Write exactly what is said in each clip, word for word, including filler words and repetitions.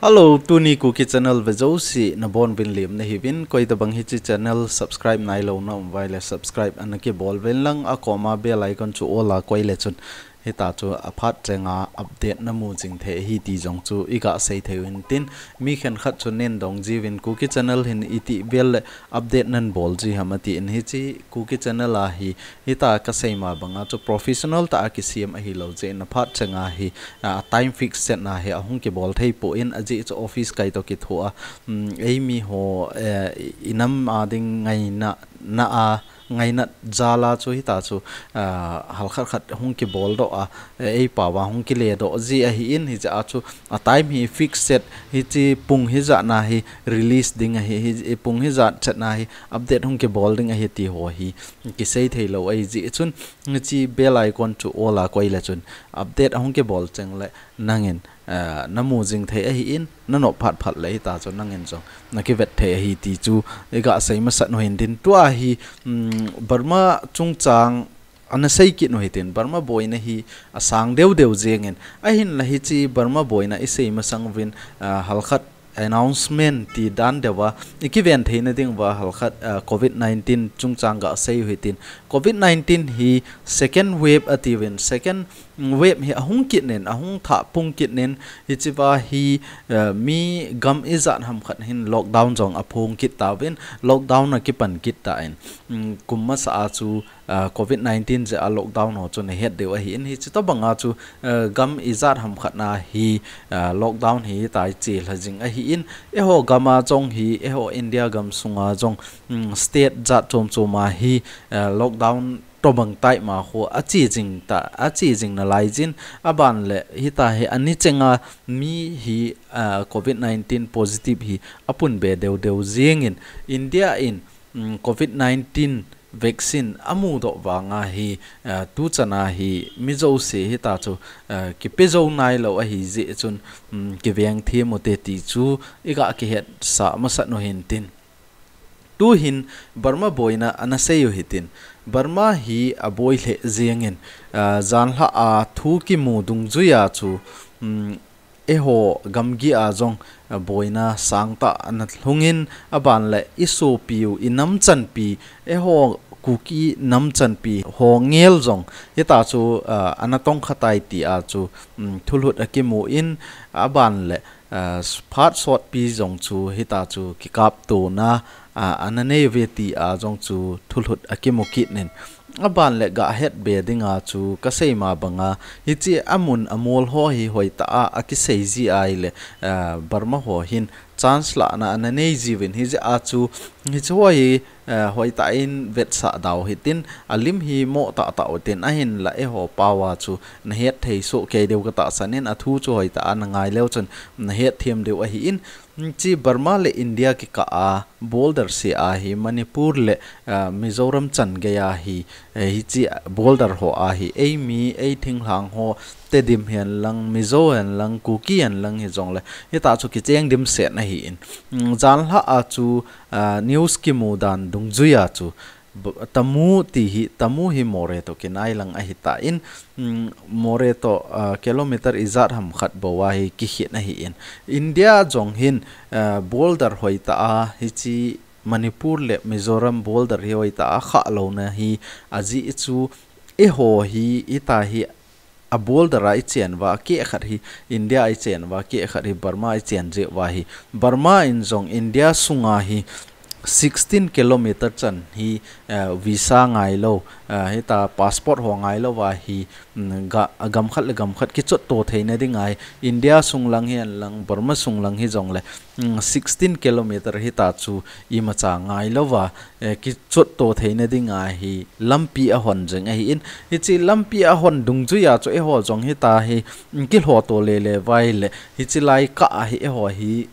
Hello, tuni Kuki channel ve jouse nabonuvin lemna hiuvin, koitabang hiche channel subscribe nailou na um uva ahile subscribe ana kibol uvin lang, akoma bell icon chu all a koi le chun hitia chu aphat chenga update namu jing thei ahi ti jong chu iga sei thei uvin tin, mi khenkhat chu neidong jiuvin Kuki channel hin itih bel le update nabol ji ham atin, hiche Kuki channel a hi hitia kasei ma banga chu professional tah a kisem ahilou jeh in aphat chenga hi, a, time fix chetna hi ahung kibol thei poi, ajeh chu office kai toh kithoa, um, eimi ho, eh, inam a ding ngaina, na a, ngaina jal a chu hitia chu, ah, halkhat khat hung kibol doh a, eh, eipao a hung kile doh ji ahin, hijeh a chu a time hi fix chet, hiche pung hijat na hi release ding ahi, hi, pung hijat chetna hi update hung kibol ding ahi ti ho hi kisei theilou ahi jeh chun, hiche bell icon chu all a koi le chun update ahung kibol cheng le nangin, ah, namu jing thei ahin, nanop phat phat le hitia chu nangin jong nakivet thei ahi ti chu iga sei masat u hintin, tua hi, um, Burma chungchang ana sei kit u hitin, Burma boina hi asang deu deu jengin, ahinla hiche Burma boina isei masang uvin, ah, halkhat announcement ti dan deuva ikiven theina diuva halkhat, ah, covid nineteen chungchang ga sei u hitin, covid nineteen hi second wave atiuvin, second wave hi ahung kit nin, ahung thah pung kit nin, hichea hi, eh, mi gam ijat ham khat hin lockdown jong aphong kit tauvin, lockdown akipan kit tan, um, kum masa a chu, ah, covid nineteen jeh a lockdown ho chu nahet diu ahin, hiche tobanga chu, eh, gam ijat ham khat na hi, ah, lockdown hi tai chelha jing ahin, eiho gam a jong hi, eiho India gam sunga jong, um, state jat chom chom a hi, eh, lockdown tobang tai ma ho ache jing ta, ache jing nalai jin, aban le hitia hi ani chenga mi hi, ah, covid nineteen positive hi apun be deu deu jengin, India in, um, covid nineteen vaccine amu doh vanga hi, ah, tuchan a hi mi jouse hitia chu, ah, kipe jou nailou ahi jeh chun, um, kiveng them u hite ti chu iga kihetsah masat u hintin. Tuhin Burma boina ana sei u hitin, Burma hi aboi lheh jengin, ah, janhi a thu kimu dungjuia chu, um, eiho gamgi a jong, ah, boina sangtah ana lhungin, aban le isopiu inam chanpi, eiho Kuki nam chanpi ho ngel jong hitia chu, ah, ana tongkha tai tia chu, um, thulhut akimun, aban le, ah, phat sotpi jong chu hitia chu kikaptona, ah, ana nei uve tia jong chu thulhut akimu kit nin, aban le gahet be dinga chu kasei ma banga, hiche amun amol ho hi hoitah a akisei ji ahile, ah, Burma ho hin chance lahna ana nei jiuvin, hijeh a chu hiche ho hi, eh, hoitah in vetsah da u hitin, alim hi mo tahtah u hitin, ahinla eiho pao a chu nahet thei soh kei diu katahsan in, athu chu hoitah a nangai leu chun nahet them diu ahin, hiche Burma le India kikah a border se a hi Manipur le, eh, Mizoram chan gei a hi, eh, hiche border ho a hi eimi, eithinglhang ho, Tedim hihen lang, Mizo hihen lang, Kuki hihen lang hijongle hitia chu kicheng dimset ahin, um, janhi a chu, ah, news kimu dan dungjuia chu, b-, Tamu ti hi, Tamu hi Moreh toh kinai lang ahitan, um, Moreh toh, ah, kilometer ijat ham khat bou a hi kikhen ahin, India jong hin, ah, border hoitah a hiche Manipur le Mizoram border hi hoitah a khah louna hi ajeh chu eiho hi hitia hi a border a ichen uva, akeh khat hi India a ichen uva, akeh khat hi Burma a ichen jeh uva hi, Burma in jong India sunga hi sixteen kilometer chan hi, eh, visa ngailou, eh, hitia passport ho ngailou va hi, mm, ga, gam khat le gam khat kichotto theina dinga hi, India sung lang hihen lang, Burma sung lang hijongle, mm, sixteen kilometer hitia chu imacha ngailou va, eh, kichotto theina dinga hi lampi ahon jing ahin, hiche lampi ahon dungjuia chu eiho jong hitia hi, mm, kilhoto lele uva ahile, hiche lai kah a hi eiho hi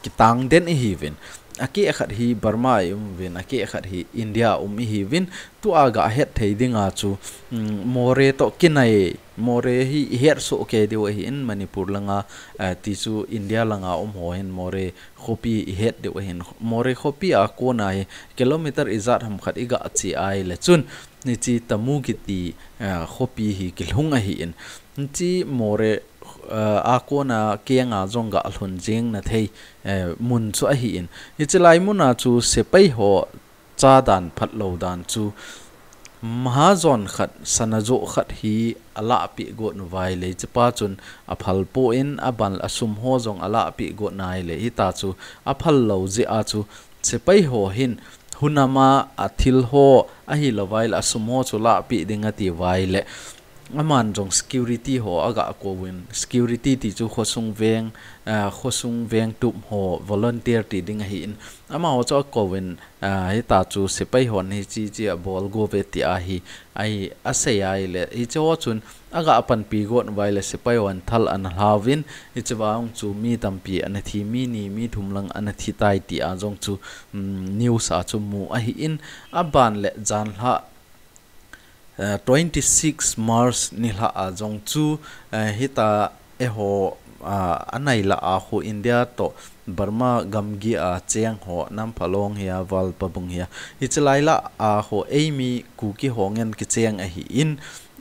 kitang den ihiuvin. Akeh khat hi Burma a i um uvin, akeh khat hi India a um ihiuvin, tua gahet thei dinga chu, mm, Moreh toh kinai, Moreh hi ihet soh kei diu ahin, Manipur langa, eh, ti chu India langa um ho hin Moreh khopi ihet diu ahin, Moreh khopi a kona hi kilometer ijat ham khat iga che ahile chun, hiche Tamu kiti, eh, khopi hi kilhung ahin, hiche Moreh eh, a kona kenga jong ga lhun jing na thei, eh, mun chu ahi in. Hichi lai muna chu sepai ho cha dan phat lo dan chu mahajon khat, sanajo khat hi a lahpeh got nu vai le, hichi pa chun a phal poi, a ban a sum ho jong a lahpeh got nai le, hita chu a phal lo jeh a chu sepai ho hin hunam a a thil ho ahi lo vai le, a sum ho chu lahpeh ding ati vai le, aman jong security ho a ga kou in, security ti chu khosung veng, ah, khosung veng tup ho volunteer ti ding ahi in, amaho chu a kou in, ah, hita chu sepai hon hichi chi a bol go ve ti ahi, ahi a sei ai le, hichi ho chun a ga panpi got vai le sepai hon thal ana lhauvin, hichi vang chu mi tampi ana thi, mi ni, mi thum lang ana thi tai ti a jong chu, um, news a chu mu ahi in, a ban le janhi, eh, twenty six March nilhah a jong chu, eh, hita eiho, ah, a nai lah a khu India to Burma gamgi a cheng ho, Namphalong hi a, Valpabung hi a, hichi lai lah a khu eimi Kuki ho ngen kicheng ahi in,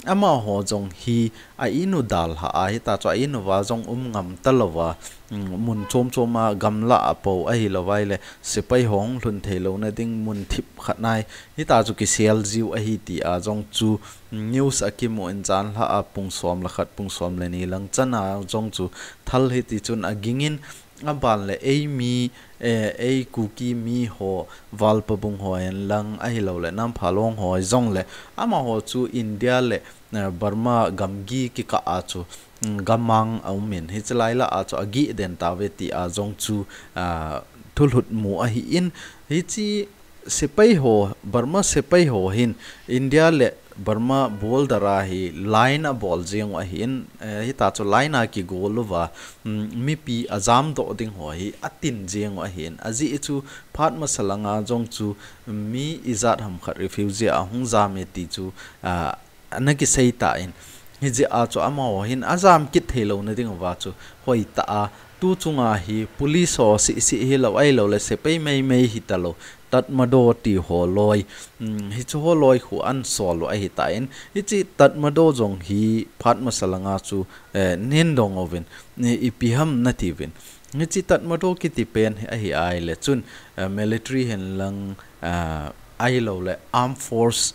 amaho jong hi a inu dalha a, hita chu a inu va jong um ngam ta lo va, um, mun chom chom a gamla a po ahi lo vai le, sepai ho hung lhun thei lo na ding mun thip khat nai, hita chu kisel jiu ahi ti a jong chu, um, news a kimu in janhi a pung som le khat, pung som le ni lang chan a jong chu thal hi ti chun a ging in, a ban le eimi, eh, ei Kuki mi ho, Valpabung ho hen lang ahi lo le, Namphalong ho jong le, amaho chu India le, eh, Burma gamgi kikah a chu, mm, gamang a um in, hichi lai lah a chu a gih den ta ve ti a jong chu, ah, thulhut mu ahi in, hichi sepai ho, Burma sepai ho hin India le Burma border a hi line a bol jeng u ahi in, eh, hita chu line a kigol u va, mm, mipi a jam doh ding ho hi a tin jeng u ahi in, a jeh chu phat masa lang a jong chu mi ijat ham khat refugee a hung jam e ti chu, ah, ana kisei ta in, hijeh a chu amaho hin a jam kit thei lo na ding uva chu hoi ta a, tu chunga hi police ho seh seh hi lo, ahi lo le sepai mei mei hi ta lo, Tatmadaw ti ho loi, um, hichu ho loi khu an sol u ahi ta in, hichi Tatmadaw jong hi phat masa lang a chu, eh, nin dong uvin, ni ipi ham na ti uvin. Hichi Tatmadaw kiti pen hi ahi ai le chun, eh, military hen lang, eh, ahi lo le armed force,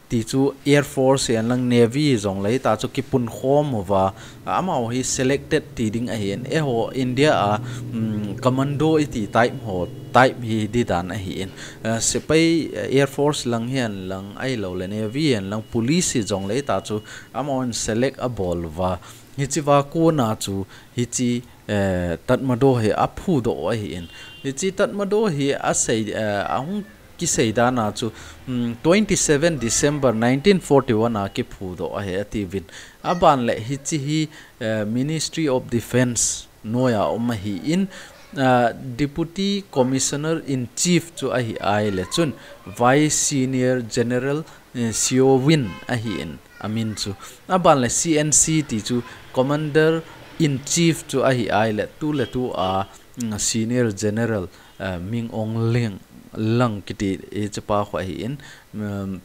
ti chu Air Force hen lang Navy jong le hita chu kipun khom uva, amaho hi selected ti ding ahi in, eiho India a, um, commando iti type ho, type hi di dan ahi in, eh, sepai, eh, Air Force lang hen lang ahi lo le Navy hen lang police hi jong le hita chu amahon select a bol uva, hichi va kona chu hichi, eh, Tatmadaw hi a phudoh u ahi in, hichi Tatmadaw hi a sei, eh, a hung kisei dan a chu, um, twenty seven December nineteen forty one a kiphudoh ahi ati uvin. A ban le hichi hi, eh, Ministry of Defence noi a um ahi in, ah, Deputy Commissioner in Chief chu ahi ai le chun Vice Senior General, eh, Seo Win ahi in a min chu. A ban le C N C ti chu Commander in Chief chu ahi ai le tu le tu a, mm, Senior General, eh, Min Aung Hlaing lang kiti hichi pa khu ahi in, um,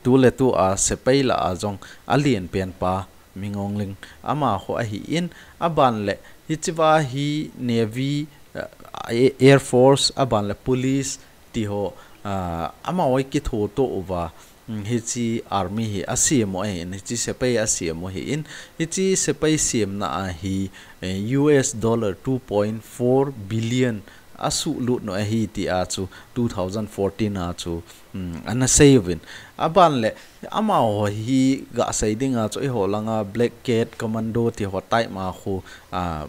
tu le tu a sepai lah a jong a lian pen pa Min Aung Hlaing ama khu ahi in, a ban le hichi va hi Navy, eh, Air Force, a ban le Police ti ho, ah, amaho hi kithoto uva, mm, hichi army hi a sem u ahi in, hichi sepai a sem u ahi in, hichi sepai semna a hi, eh, U S dollar two point four billion a suhlut nu ahi ti a chu two thousand fourteen a chu, um, ana sei uvin. A ban le amaho hi ga sei ding a chu eiho lang a Black Cat Commando ti ho type ma khu, ah,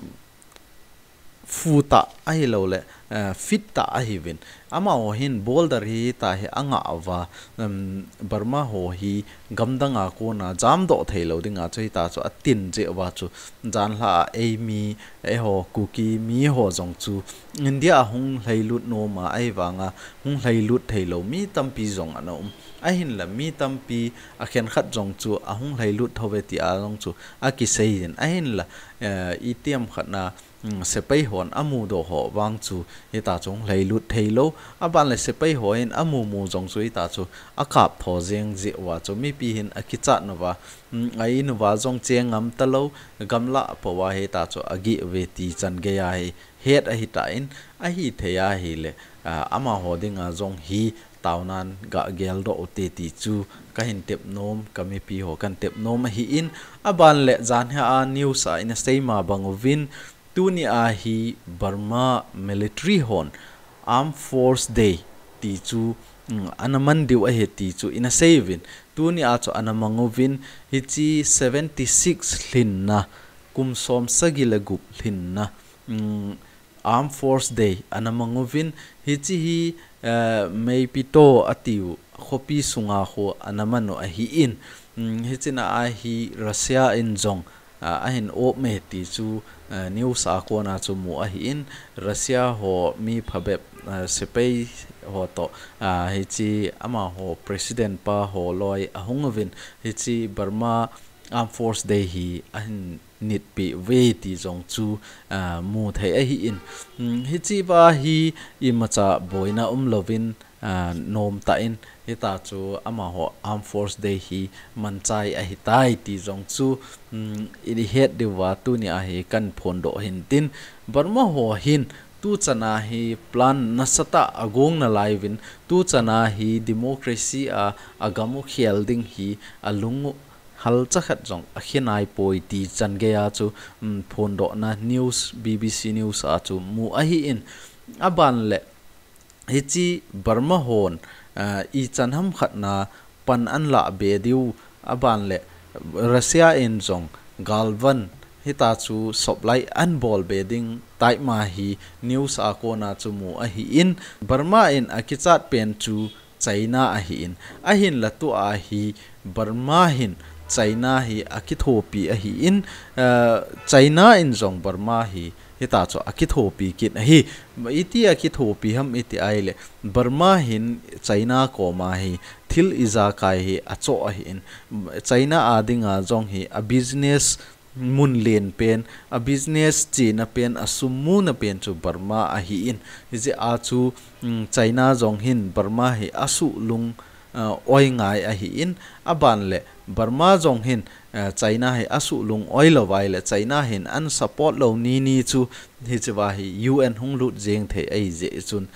phu ta ahi lo le, eh, fit ta ahi uvin. Amaho hin border hi ta hi a nga uva, um, Burma ho hi gamdang a kona jamdoh thei lo ding a chu hita chu a tin jeh uva chu janhi a eimi, eiho Kuki mi ho jong chu India a hung lhailut nom a, ahi vang a hung lhailut thei lo mi tampi jong ana um. Ahin la mi tampi a khenkhat jong chu a hung lhailut tho ve ti a jong chu a kisei in. Ahin la, eh, itiham khat na sepai hon amudoh ho vang chu hita chu hung lhailut theilou. Aban le sepai hon amumu jong chu hita chu akap tho jeng jeh uva chu mipi hin akichat nauva, a in uva jong cheng ngam talou, gamlah pouva hita chu ageh uve ti chan geiya hi het ahitan, ahithei ahile, amaho dinga jong hi taonan gah geldoh ute ti chu kahin tepnom, kamipi ho kahin tepnom ahin, aban le janhia news a ina seima bang uvin, tunia hi Burma military hon Armed Force Day ti chu ana man diu ahi ti chu ina sei uvin, tunia chu ana mang uvin, hiche seventy six lhinna, kum som sagi le gup lhinna Armed Force Day ana mang uvin, hiche hi Naypyidaw atiu khopi sunga khu ana man u ahin, hichea hi Russia in jong ahin op me ti chu news a kona chu mu ahin, Russia ho mi phabep sepai ho toh hiche amaho president pa ho loi ahung uvin, hiche Burma Armed Force Day hi ahin nitpeh uve ti jong chu mu thei ahin, hichea hi imacha boina umlouvin, nomtah in hita chu amaho Armed Force Day hi manchai ahitai ti jong chu ihet diuva tunia hi kahin phondoh hintin, Burma ho hin tuchana hi plan nasatah agong nalai uvin, tuchana hi democracy a agam u khel ding hi alung u halcha khat jong akhe naipoi ti chan geiya chu phondohna news, BBC News a chu mu ahin, aban le hiche Burma hon ichan ham khatna pan ahin lahbe diu, aban le Russia in jong galvan hita chu supply ahin bolbe ding taima hi news a kona chu mu ahin, Burma in akichat pen chu China ahin, ahinla tua hi Burma hin China hi akithopi ahin, China in jong Burma hi hita chu akithopi kit ahi. Iti akithopi ham iti ahile, Burma hin China koma hi thil ijakai hi achoh ahin, China a dinga jong hi a business mun len pen, a business chena pen, asum muna pen chu Burma ahin, hijeh a chu China jong hin Burma hi asuhlung oi ngai ahin, aban le Burma jong hin China hi asuhlung oi lou vai le China hin ahin support lou nini chu hichea hi UN hung lut jeng thei ahijeh chun,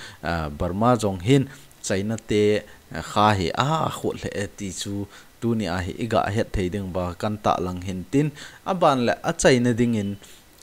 Burma jong hin China te kha hi akhut lheh e ti chu tunia hi igah het thei dinguva kahin tahlang hintin, aban le achaina dingin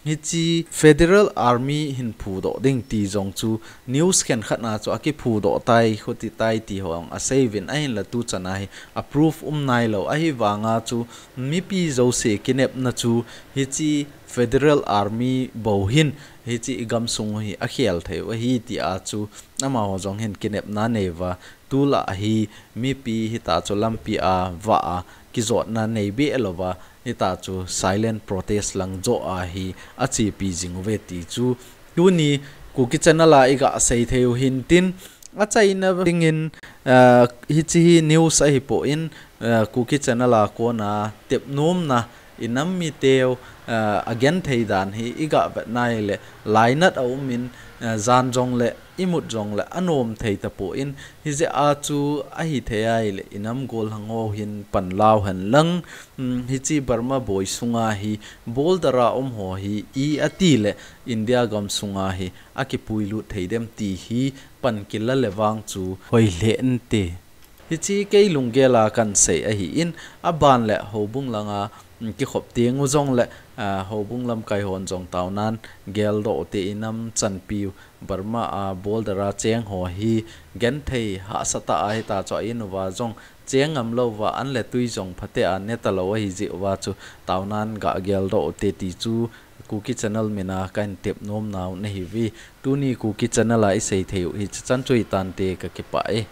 hiche Federal Army hin phudoh ding ti jong chu news khenkhatna chu akiphudoh tai, khuti tai ti ho jong asei uvin, ahinla tuchana hi a proof um nailou ahivanga chu mipi jouse kinepna chu hiche Federal Army bou hin hiche igamsung u hi akhel thei u ahi tia chu amaho jong hin kinepna aneiuva, tulai hi mipi hita chu lampi a vah a kijotna neibeh louva, hita chu silent protest lang joh a hi achepi jing uve ti chu tuni Kuki Channel a igah sei thei u hintin, achaina dingin hiche hi news ahipoi, Kuki Channel a kona tepnomna, inam miteu agenthei dan hi igah vet nai le lainat aumin, jan jongle imut jongle anom thei tapon, hijeh a chu ahithei ahile inam golhang ho hin panlau henlang, hiche Burma boi sunga hi border a um ho hi i ati le India gamsunga hi akipuilut thei dem ti hi pan kila le vang chu hoi lheh inte. Hiche kei lunggel a kahin sei ahin, aban le houbung langa kikhop teng u jongle, houbung lamkai hon jong taonan geldoh ute, inam chanpiu Burma a border a cheng ho hi genthei hahsatah a hita chu a in uva jong cheng ngam louva an le tui jong phatea ne talou ahijeh uva chu taonan gah geldoh ute ti chu Kuki Channel mina kahin tepnomnau nahiuve. Tuni Kuki Channel a isei thei u hiche chan chu hitante, kakipah e.